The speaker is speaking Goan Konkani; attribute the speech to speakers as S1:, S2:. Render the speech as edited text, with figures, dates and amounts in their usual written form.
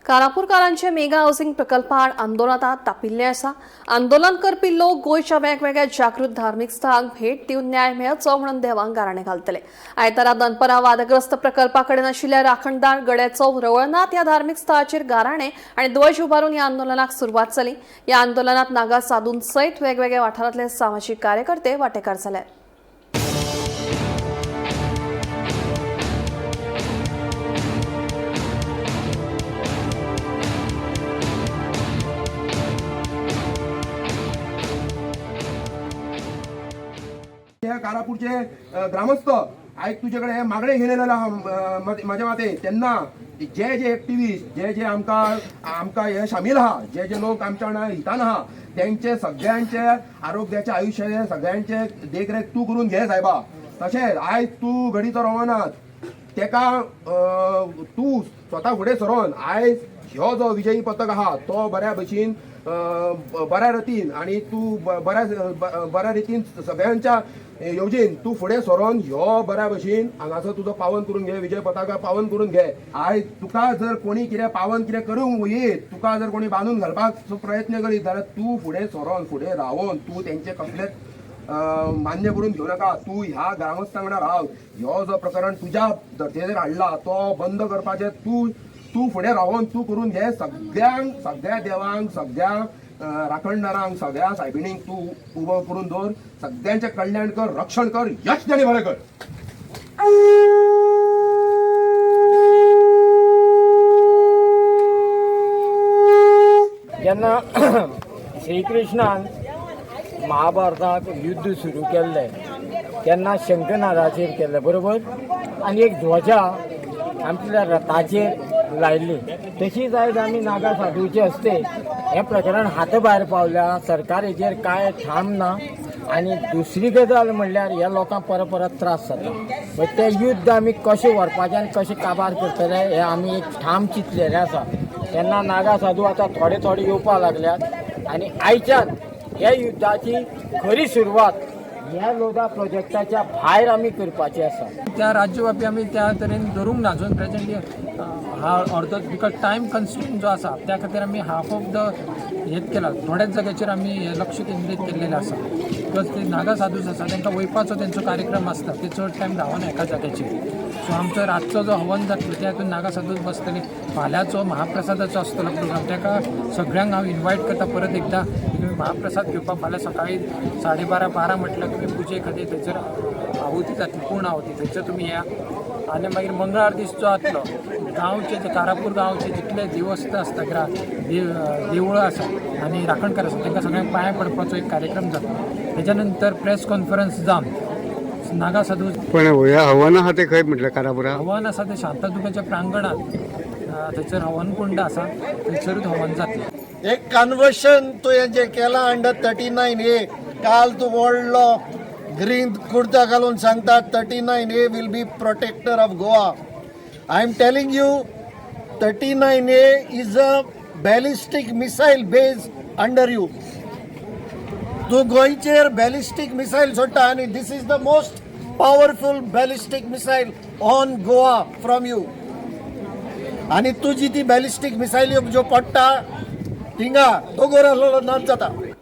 S1: कारापूरकारांचे मेगा हाऊसिंग प्रकल्पाआड आंदोलनात तापिल्ले आसा. आंदोलन करपी लोक गोंयच्या वेगवेगळ्या जागृत धार्मिक स्थळांक भेट दिवन न्याय मेळचो म्हणून देवांक गाराणें घालतले. आयतारा दनपरां वादग्रस्त प्रकल्पा कडेन आशिल्ल्या राखणदार गड्याचो रवळनाथ ह्या धार्मिक स्थळाचेर गाराणें आनी ध्वज उबारून ह्या आंदोलनाक सुरवात जाली. ह्या आंदोलनात नागा साधून सयत वेगवेगळ्या वाठारांतले सामाजीक कार्यकर्ते वांटेकार जाले.
S2: ह्या कारापूरचे ग्रामस्थ आयज तुजे कडेन हे मागणें घेवन येयलेले आहा. म्हाज्या माते तेन्ना जे जे एक्टिविस्ट जे जे आमकां आमकां हे शामील आहा, जे जे लोक आमच्या वांगडा हितान आहा, तेंचे सगळ्यांचे आरोग्याचे आयुश्याचे सगळ्यांचे देखरेख तूं करून घे सायबा. तशेंच आयज तूं घडीचो रोवनात तेका तूं स्वता फुडें सरोन आयज ह्यो जो विजयी पथक आहा तो बऱ्या भशेन बऱ्या रितीन आनी तूं बऱ्या बऱ्या रितीन सगळ्यांच्या येवजीन तूं फुडें सरोन ह्यो बऱ्या भशेन हांगासर तुजो पावन करून घे, विजय पताका पावन करून घे. आयज तुका जर कोणी कितें पावन कितें करूंक येत, तुका जर कोणी बांदून घालपाक प्रयत्न करीत जाल्यार तूं फुडें सरोन फुडें रावोन तूं तेंचे कसलेच मान्य करून घेवं नाका. तूं ह्या ग्रामस्था वांगडा राव. ह्यो जो प्रकरण तुज्या धर्तेचेर हाडला तो बंद करपाचें तूं तूं फुडें रावोन तूं करून घे. सगळ्यांक, सगळ्या देवांक, सगळ्या राखणदारांक, सगळ्या सायबिणींक तूं उबो करून दवर. सगळ्यांचें कल्याण कर, रक्षण कर, यश आनी बरें कर.
S3: जेन्ना श्रीकृष्णान महाभारताक युद्ध सुरू केल्लें तेन्ना शंखनादाचेर केल्लें, बरोबर? आनी एक ध्वजा आमच्या रथाचेर लायल्ली. तशीच आयज आमी नागा साधूचे हस्ते हें प्रकरण हाता भायर पावल्या. सरकार हेजेर कांय ठाम ना. आनी दुसरी गजाल म्हणल्यार ह्या लोकांक परत परत त्रास जाता. मागीर तें युद्ध आमी कशें व्हरपाचें आनी कशें काबार करतले हें आमी एक ठाम चिंतलेलें आसा. तेन्ना नागा साधू आतां थोडे थोडे येवपाक लागल्यात आनी आयच्यान ह्या युद्धाची खरी सुरवात ह्या लोधा प्रोजेक्टाच्या भायर आमी करपाची आसा.
S4: त्या राज्यव्यापी आमी त्या तरेन धरूंक ना अजून प्रेजेंटली हा अर्दो, because time constrain जो आसा त्या खातीर आमी हाफ ऑफ the हेच केला. थोड्याच जाग्याचेर आमी हें लक्ष केंद्रीत केल्लेलें आसा, because ते नागा साधूस आसा, तांकां वयपाचो तेंचो कार्यक्रम आसता, ते चड टायम रावना एका जाग्याचेर. सो आमचो रातचो जो हवन जातलो त्या हितून नागा साधूस बसतले. फाल्यांचो महाप्रसादाचो आसतलो प्रोग्राम, ताका सगळ्यांक हांव इनवायट करता परत एकदा की तुमी महाप्रसाद घेवपाक फाल्यां सकाळी 12:30 12 म्हटल्यार तुमी पुजे खातीर थंयसर आहुती जातली, पूर्ण आहुती, थंयसर तुमी या. आनी मागीर मंगळार दीस जो जातलो, गांवचे जे कारापूर गांवचे जितले देवस्थ आसता, देवळां आसा आनी राखणकार आसा, तांकां सगळ्यांक पांयां पडपाचो एक कार्यक्रम जातलो. तेच्या नंतर प्रेस कॉन्फरन्स जावन नागा साधू
S5: पण ह्या हवन आहा ते खंय म्हटलें कारापुरा?
S4: हवन आसा ते शांतादुर्गाच्या प्रांगणात, थंयसर हवन कुंड आसा, थंयसरूच हवन जातलें.
S6: एक कन्वर्शन तुवें जें केलां अंडर 39A. काल तूं व्हडलो ग्रीन कुर्ता घालून सांगता 39A will be protector of Goa. I am telling you, 39A is a ballistic missile base under you. तूं गोंयचेर बॅलिस्टीक मिसायल सोडटा आनी this is the most powerful ballistic missile on Goa from you. आनी तुजी ती बॅलिस्टीक मिसायल ज्यो पडटा थिंगा दोगोर आहलोलो नाच जाता.